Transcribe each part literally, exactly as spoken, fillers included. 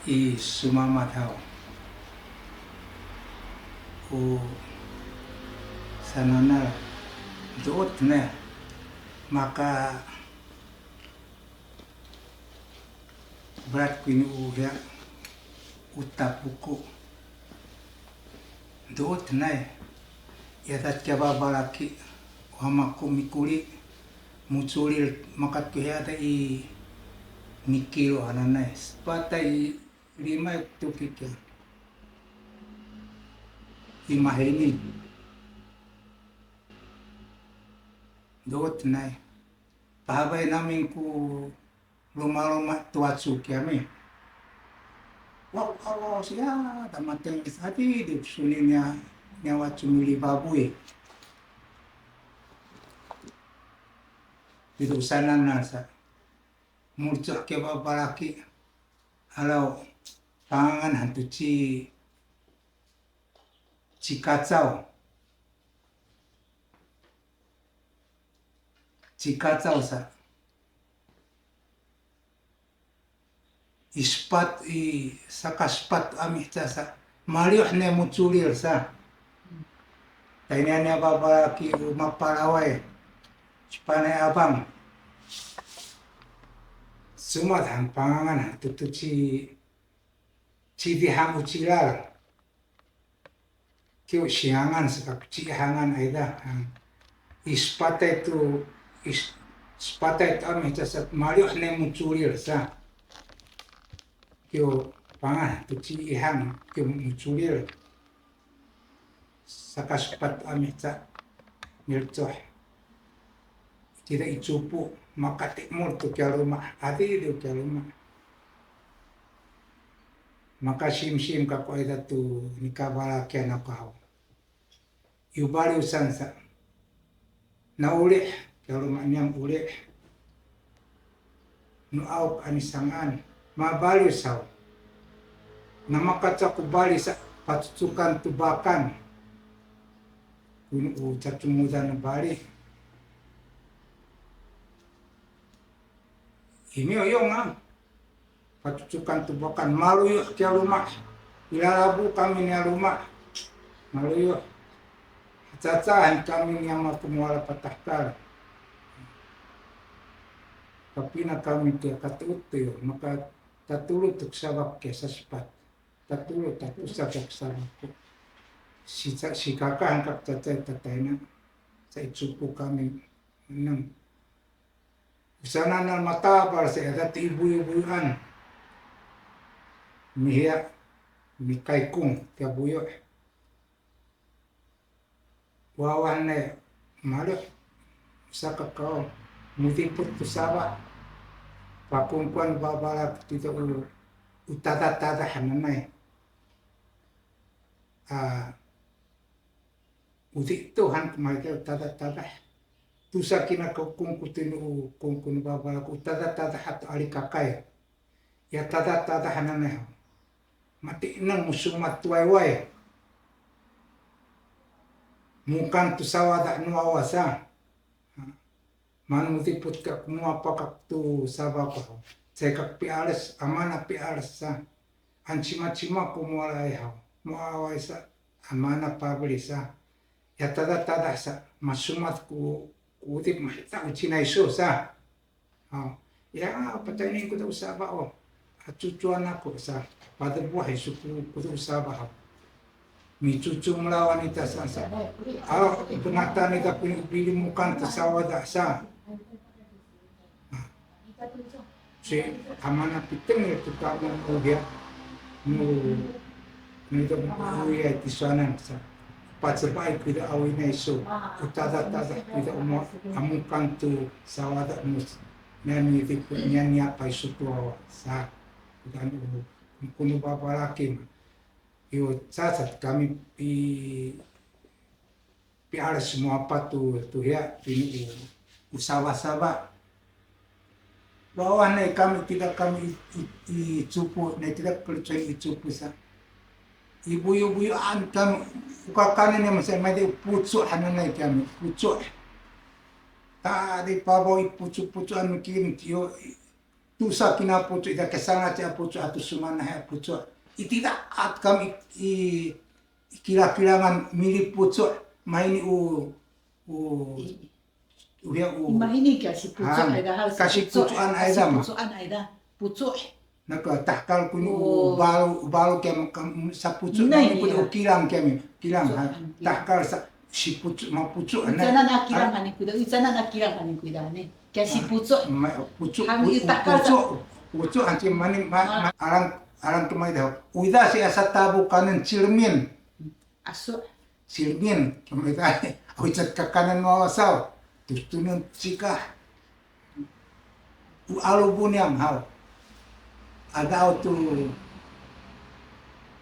I sumamad haw, u sananal duut ne maka berat kuyni u hiya u tapuku. Duut nay, yata kiya babalaki, wama ku mikuli, muculil makat ku hiya ta i nikilo hananay. Sepatay i limay tukik ya. I mahini. Duut nay. Pahabay namin ku lumaluma tu wacu kiyami. Wa, wa, wa, siya, tamateng sadi di suni niya, niya wacu mili babuy. Ditu sanan nasa. Mulcuk ke babalaki. Alaw, pangangan hantu ci, ci kacaw. Ci kacaw sa. I sepat, i saka sepat ami ca sa. Maliw ne muculil sa. Tayni a niya babalaki u mapalaway. Ci Panay Abang. Sumad han pangangan han tutu ci, ci dihang u cilal. Kiw siyangan saka cihangan ayda. I sepatay tu, i sepatay tu ami ca sa maliw ne muculil sa. Kiw pangan tu ci ihang kiw muculil. Saka sepat ami ca milcoh. Cida i cupu, makatimul tu kiya luma, adi tu kiya luma. Maka simsim kaku ayda tu nikabala kiya nakaw. Yu baliw san sa. Na ulih, kiya luma niyam ulih. Nu awk a nisangan, mabaliw saw. Na makaca ku bali sa, pacucukan tu bakan. Kuyni u cacumudan nu bali. Ini oyong a. Pacucukan tu bakan, maluyuh kiya luma. Ilalabu kami niya luma. Maluyuh. Cacahan kami niya maku muwala patahkal. Kapina kami kiya katuut tu yo, maka tatulu tu sabak kiya sasepat. Tatulu tatusa kiya sabak. Si, si kakahan kak cacay tatayna. Sa i cupu kami enam. Usananal matabal sa eda ti i buyubuyuan. Mihiya, mikaykung kiya buyu. Wawan ne malih, saka kaw mudiput tu sawa. Pakungkuan babalak tida u, u tada-tada hananay. A, Udi tu han kumalite u tada-tada. Tusa kina ku kungku tinu u kungku nu babalak u tada-tada hatu alikakay. Ya tada-tada hananay. Mati inang musumat tuwayway. Mukan tu sawada nu awasa. Manu mutiput kak muapakak tu sabak haw. Cekak piales, amana piales sa. Ancima-cima ku mualay haw. Muaway sa, amana pabeli sa. Ya tada-tada sa, masumat ku, ku utip mahita ucinay su sa. Haw. Ya, patayni ku ta usaba o. Acucuan aku sa, padebuah isu ku, ku ta usaba haw. Micucu melawan ita sa, sa. Aw, pengatan ita pin-, pilimukan ta sawada sa. Si amana piteng itu kamu mulia. Nu, nu itu mulia itu soanan sa. Pacepai kita awinay su. Utada-tada kita umu, amukan tu sawada mus. Nani itu nani apa isu tu awa sa. Kita nu, kunu babalaki ma. Iyo, cacat kami pi, piales muapat tu, tu hiya, pini u, u saba-saba. Bawah nai kami, tidak kami i, i, i cupu, nai tidak percaya i cupu sa. I buyu-buyuan kami, ukakanen yang masih mati pucuk hananay kami, pucuk. Tadi pabaw i pucuk-pucukan kin, iyo, Tusa kina pucu', ita kesanga ci a pucu', atu sumanahi a pucu'. Itida at kami i, i kilakilangan mili pucu', maini u, u, uya u. Imahini kasi pucu' aida hal kasi pucu' an aida ma. Pucu' an aida. Pucu'. Naka tahkal kuni u balu, u balu kia makam sa pucu', nai, nani pucu' kilang kia mi, kilang ha. Tahkal sa si pucu', ma pucu', nai. Icana na kilang ani kuda, icana na kilang ani kuda ni. Kia si pucu'. Ma pucu', kami tahkal sa pucu', pucu' anci mani ma, ma alang, alang kemai dah. Uida si asa tabu kanen cilmin. Asu. Cilmin, kemai dah. Awi cat kakanen mawasaw. Tustunun cikah. U alubu niyam haw. Adaw tu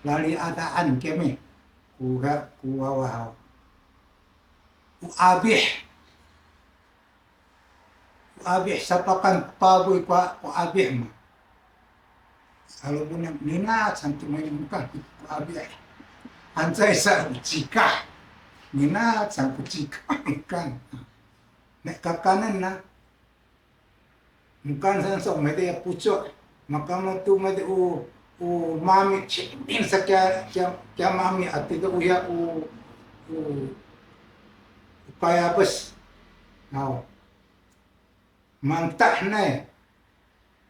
lali adaan kemi. Kuha, kuwawa haw. U abih. U abih sapakan pabuy kwa, u abih ma. Alubu niyam, nina santu main mukan, u abih. Ancay sa u cikah. Nina santu cikah mukan. Nek kakanen na. Mukan san so mete ya pucu'. Maka matu mete u, u mami cilmin sa kia, kia, kia mami ati tu uya u, u, u payabes. Nau. Mantah nai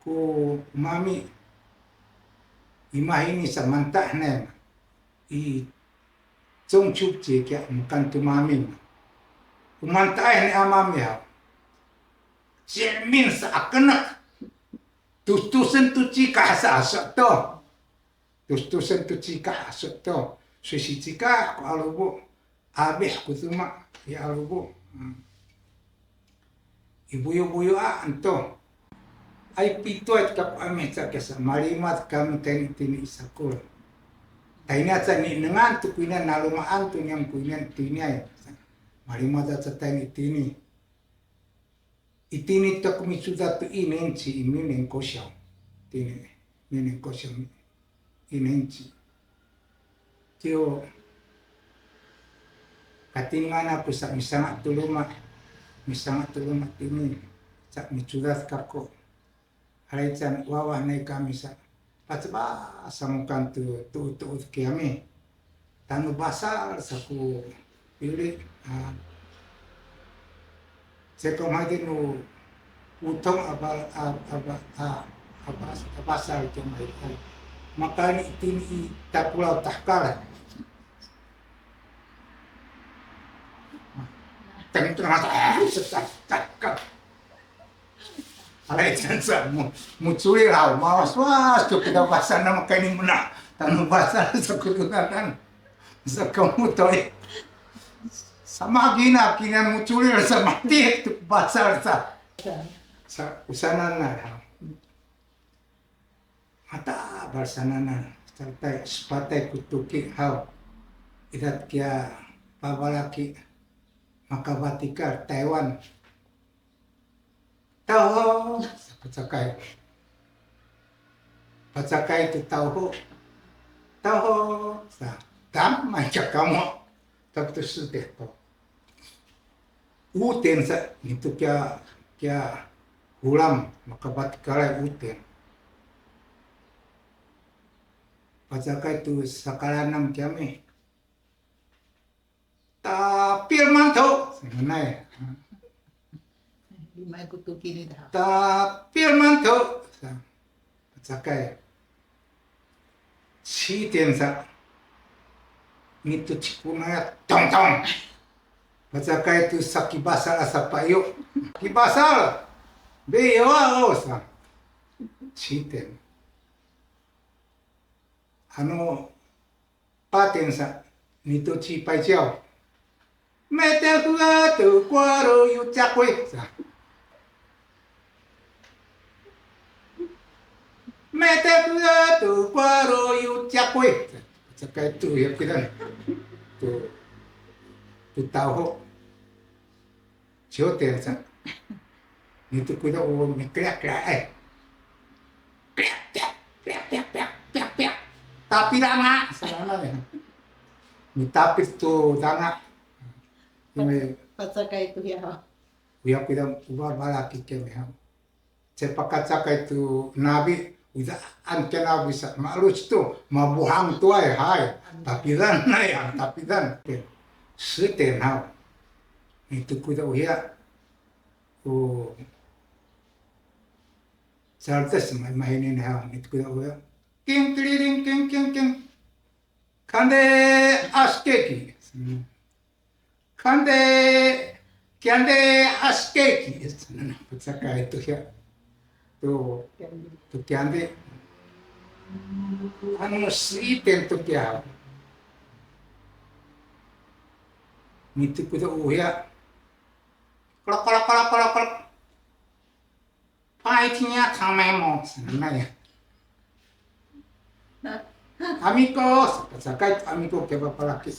ku mami. Imahini sa mantah nai. I 中秋節 kia mukan tu mami. Uman taay ni a mami haw. Cilmin sa a kenek. Tustusen tu cikah sa asu to. Tustusen tu cikah asu to. Susi cikah ku alubu. Abih ku tuma i alubu. Hmm. I buyu-buyu a ento. Ay pituay kaku amih ca kesa, malimad kami tayni itini i sakul. Tayni aca ni nengan tu kuynan, nalumaan tu niyam kuynan tini ay. Malimad aca tayni itini. Itini to ku micudat tu i nenci, i minen kosyaw. Tini, minen kosyaw. Inenci. Tiyo, katingan aku sa misanga' tu luma', misanga' tu luma' tini, sa micudat kako. Alay can wawa nai kami sa, pacba sa mukan tu, tu, tu, tu kiyami. Tanu basal sa ku pili, a, Ceko mati nu utong apa, apa, apa, apa, apa sal cuma itu. Makani itini i tapulaw tahkal. Teng tengah tahkal. Alay can sa mu, muculi haw, mawas-was tu kita basal na makani muna. Tanu basal sa kutunakan. Sa kamu toy. Sama kina, kina muculi sa mati tu basal sa. Sa usanan na. Mata basal na. Sartay, sapatay ku tuki haw. Idat kiya pabalaki makabatikal Taywan. Tawho, sa pacakay. Pacakay tu tawho. Tawho, sa, dam, mancak kamu. Tapi tu sedih to. Uten sa, nitu kiya, kiya hulam, makabatikalay uten. Pacakay tu sakalanam kiyami. Tapil manto. Sananay. Limay ku tuki ni dah. Tapil manto. Sa, pacakay. Ciden sa. Nitu cipunaya tongtong. Pacakay tu sakibasal asa payu. Kibasal. Beyo sa. Ciden. Anu Patin sa, nitu ci Payciyaw. Mete fua tu kwaro yu cakwe sa. Mete fua tu kwaro yu cakwe. Cakay tu ya kita. Tu, tu tawho. Cioten sa. Nitu kuda o mikriak-kriak, eh. Kriak, kriak, kriak, kriak, kriak, kriak, kriak. Tapi danga, salama ya. Mitapit tu danga. Ini pacakay tu ya. Uya kuda uba balaki keme ha. Sepakacakay tu nabi, uda an kena bisa malus tu, mabuhang tu ay, hay, tapidan na ya, tapidan. Seten haw. Itu kuda uya. O, saltes ma, mahinin haw, itu kuda uya. King, tililing, king, king, king. Kande askeki. Kande, kiande askeki. Pacakay tu ya. Tu, tu kiande. Anu siten tu kia. Mitu kuda uya. Kolok, kolok, kolok, kolok, kolok. Paitinya tamemo. Sana ya. Amiko, sakay amiko ke papalaki.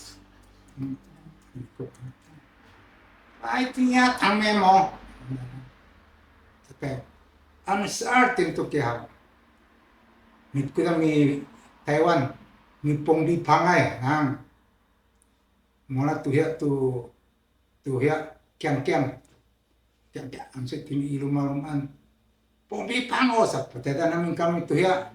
Paitinya tamemo. Sakay. Anu sa'al tintu kiha. Mitu kuda mi Taiwan, mi pongdi pangay, nang. Mula tuya tu Tuya, kiang-kiang. Kiang-kiang, ansi kini ilumaluman. Pongpipang o sa, pateda namin kami tuya.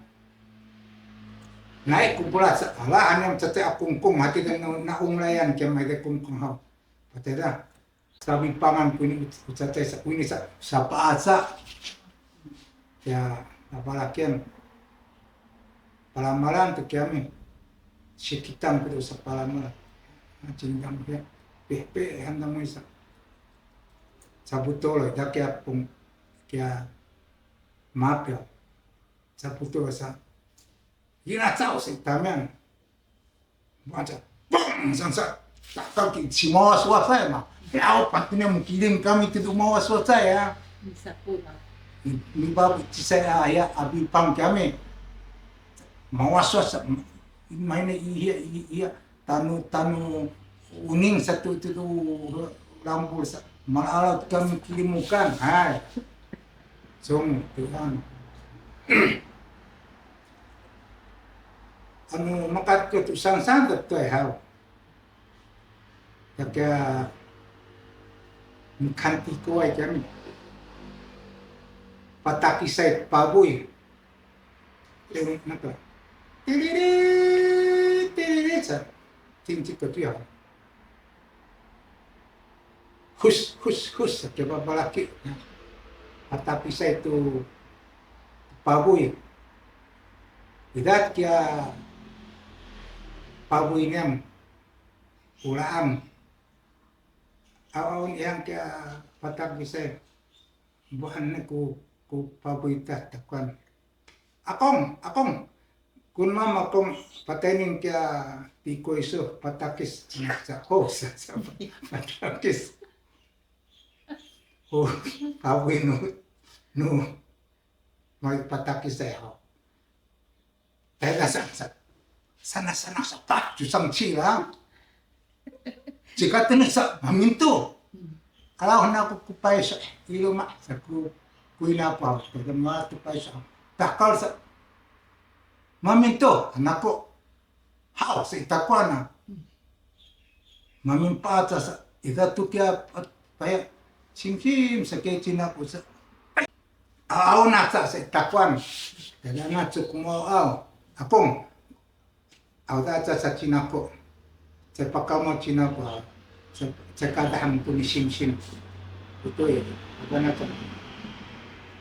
Naik kumpulan sa, ala hanya cacay a kungkung, hati dan naung layan, kiamay de kungkung haw. Pateda, sabi pangan kuni ucacay sa, kuni sa, sapa asa. Ya, apalakian palamalan tu kiami. Sikitan kudu sa palamalan. Cinggang ya. Pehpe handang sa. Sabutolo da kia pung kia mapel. Sabutolo sa. Ina cau sa tamian. Baca, bang, sansa, takal ki, si mawas-wasay ma. Yaw, patine mukilim kami tu mawas-wasay ya. Misapu na. Ni babu cisay a ya, abi pang kami. Mawas-wasay, maine iya, iya, tanu, tanu uning satu tu lampul sa. Malalat kami kilimukan, hay. Song, Tuhan. Anu, makat ko tu sansan tu ay haw. Kaya, mukantiko ay kami. Patakisay pabuy. Yung, napa? Tilili, tilili, sa. Tinci ko tu ya. Hus, hus, hus, sa kiya babalaki. Patapisay tu pabuy. Idat kiya pabuy niyam ulaam. Aw-awn iyang kiya patapisay. Buhan ne ku, ku pabuy ta takuan. Akong, akong. Kun mama kong patayning kiya tikoy su patakis anak sa. Ho, sa, sa, patakis. Ho, pabuy nu, nu, may patakis ay ho. Tayna sa, sa, sana, sana, sa, pa, jusang ci la. Cika tini sa, mamintu. Kalau na ku, ku pay sa, ilo ma, sa ku, ku ina pa, ku ma tu pay sa. Takal sa, mamintu, anak ko. Haw, sa itakuan a. Maminpaat sa, ita tu kiya, paya, simsim, sa kiya cina ko sa. Aw, na sa, sa itakuan. Kada na sa kumaw aw. Akong, Awda aca sa cina ko, cai pakamaw cina ko, cai, cai kadahang ko ni simsim. Ito ya, apa na ca.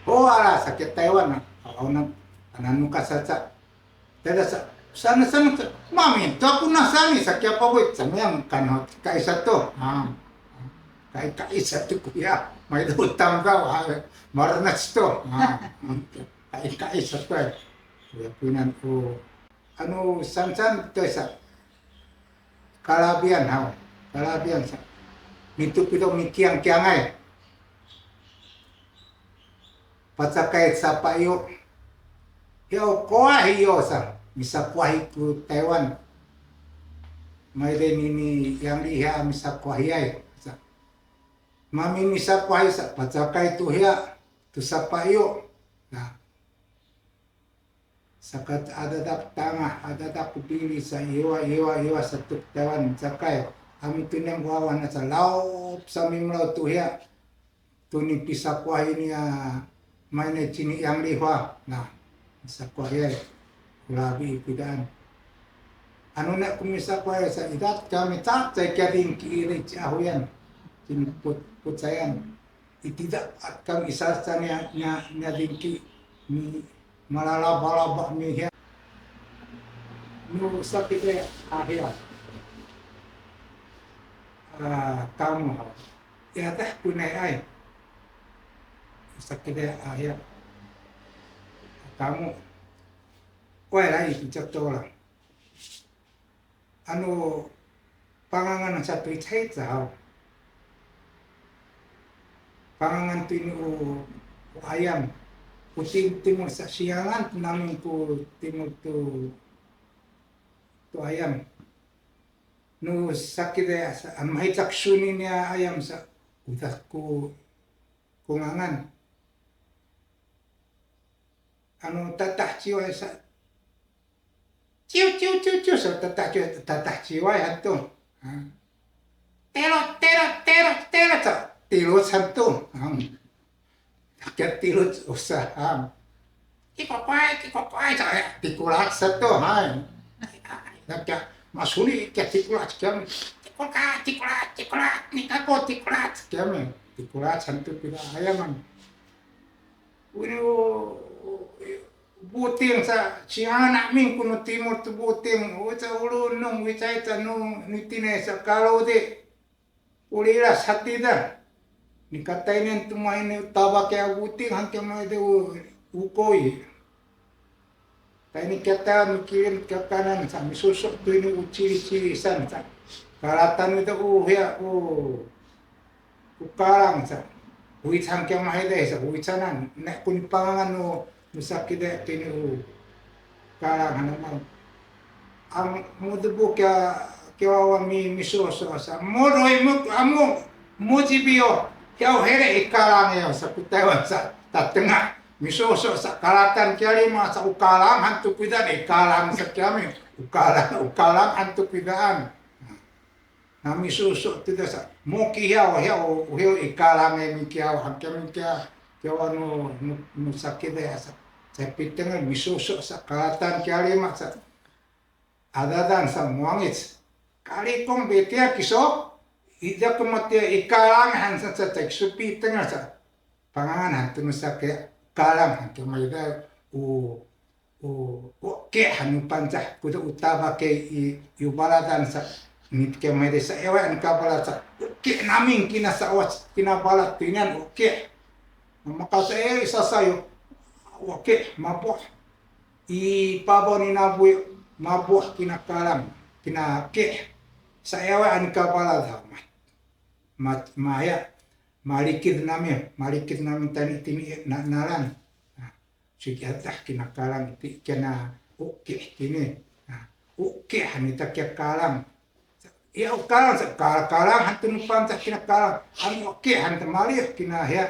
Ho ala sakit Taiwan na, aw na, ananuka saca. Tada sa, sana sana ca, mami, ta ko na sani sakit apa boy, sama yang kan ho, kaisa to. Ah, kai, kaisa to kuya, may utang daw, ah, marnas to. Ah, kai, kaisa to. Ya, pinan ko. Anu sansan to sa kalabian haw, kalabian sa. Mitu pito mikiang-kiangay. Pacakay sa payo. Hiyo kuwahiyo sa, misakuwahi ku Taiwan. Mayde nini yang liha misakuwahiyay sa. Mami misakuwahi sa, pacakay tu hiya, tu sa payo. Na. Saka adada ku tanga, adada ku bili sa iwa, iwa, iwa sa tu Taiwan, cakay, ami tunem wawa na sa laup sa mimelaw tu hiya, tu ni pisakuwahi niya Mayni cini yang lihuwa na, sakuwayay, kulabi i kudaan. Anu na ku misakuwayay sa idat kami cacay kiya dingki ili ci Ahuyan, cini put-, pucayan. Itida at kami isasa niya, niya, niya dingki, ni malalabalaba mihiya. Nu sakide ahiya. Ah, kamu haw. Yadah kunay ay. Sakide ahiya. Kamu. Way lay, ipicat to lang. Anu, pangangan sa tuycay caw. Pangangan tuyni u, u ayam. Ku tim-, timul sa siyangan namin ku timul tu, tu ayam. Nu sakide sa, an mahicak suni niya ayam sa, udah ku, ku ngangan. Anu tatah ciway sa. Ciw, ciw, ciw, ciw, sa tatah ciway, tatah ciway hantu. Ha. Telo, telo, telo, telo, sa. Telo hantu. Ha. Kaya telo usaha. Kikokoy, kikokoy, sa. Tikulat sa tu, ha. Kaya masuli, kaya tikulat, kaya. Tikulat, tikulat, tikulat. Ni kako tikulat, kaya. Tikulat hantu pida ayaman. Wini u, buting sa, ci anak mingku nu timur tu buting, uca ulunung, wicay ta nu, nitine sa kalau de, ulila satida. Ni katainen tu main ni tabake a buting, hangke mai de u, ukoy. Tayni kita mikirin kakanan sa, misusu tuyni u cili-cili san sa. Kalatan itu u hiya u, u kalang sa. Uwican kemah ida sa, uwicanan. Nek kuni pangangan nu, nu sakide tuyni u kalang hanaman. Ang mudubu kya, kya wawan mi, misusu sa. Mudoy mu, amu, mujibiyo. Kya hele i kalang ya sa, kutaywan sa. Tatengah. Misusu sa kalatan kiya lima sa u kalang hantu pidan i kalang sa kiyami. U kalang, u kalang hantu pidan. Na misusu tida sa muki hiyaw, hiyaw, hiyaw i kalang e mikiyaw, hangke mikiyaw, kiyaw anu, nu, nu sakide sa. Sa pitengel misusu sa kalatan kiya lima sa. Adadan sa muwangic. Kalikong betiya kiso, ida kematiya i kalang han sa, sa, sa, kiso pitengel sa. Pangangan hantu nu saki kalang hantu maida u, u, u ke hanu Pangcah kuda u tabake i, i u baladan sa nit ke maida sa ewa an ka balad sa u ke naming kina sa awas kina balad tinan u ke. Maka sa e sasayo u ke mabuh i pabo ni nabuy mabuh kina kalang kina ke sa ewa an ka balad ha ma, ma, maya. Malikid nami, malikid nami tani tini na, nalan. Nah, sigi adah kina kalang ti kena uki tini. Nah, uki hanita kia kalang. Ya u kalang sa kal-, kalang hantu nu Pangcah kina kalang. Anu uki hanita malih kina ya.